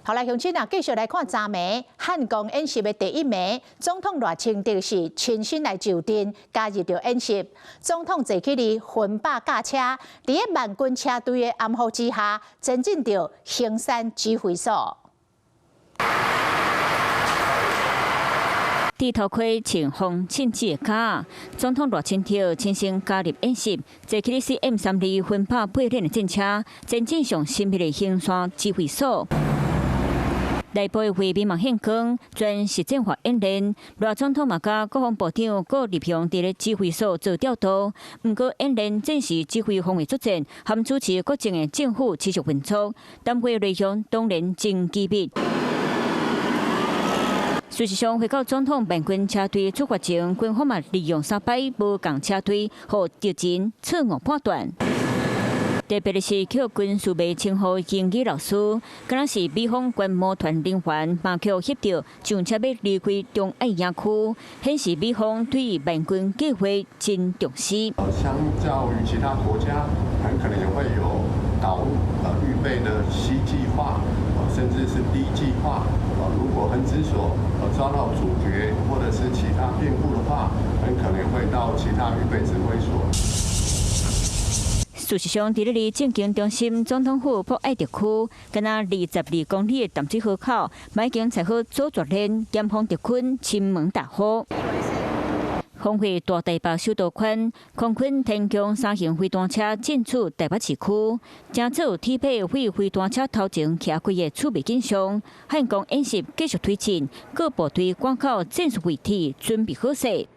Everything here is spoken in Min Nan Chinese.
好來，鄉親啊，繼續來看昨暝漢光演習的第一暝，總統賴清德是親身來就陣加入著演習。總統坐起佇分霸轎車，佇個萬軍車隊的掩護之下，前進著衡山指揮所。戴頭盔穿防凊子的甲，總統賴清德親身加入演習，坐起的是 M32分拍八連的戰車，前進上神秘的衡山指揮所。內部的畫面嘛現光，全實戰化演練。賴總統嘛佮國防部長郭立雄佇咧指揮所做調度。毋過演練戰時指揮防衛作戰，含主持國政的政府持續運作，談話內容當然真機密。事實上，回到總統萬軍車隊出發前，軍方嘛利用三擺無仝車隊，予敵人錯誤判斷。特別的是，予軍事迷稱呼英語老師，敢若是美方觀摩團人員，嘛予翕著上車欲離開中愛營區，顯示美方對萬軍計劃真重視。相較於其他國家，很可能也會有導預備的 C 計劃，甚至是 D 計劃。如果衡指所遭到阻絕或者是其他變故的話，很可能會到其他預備指揮所。事實上，佇咧離政經中心總統府博愛特區，敢若22公里的淡水河口，已經採好組作練，嚴防敵軍侵門踏戶。峰會大台北首都圈，空軍天弓三型飛彈車進駐台北市區，成做鐵馬飛飛彈車頭前徛幾个趣味景象。漢光演習繼續推進，各部隊趕到戰術位置，準備好勢。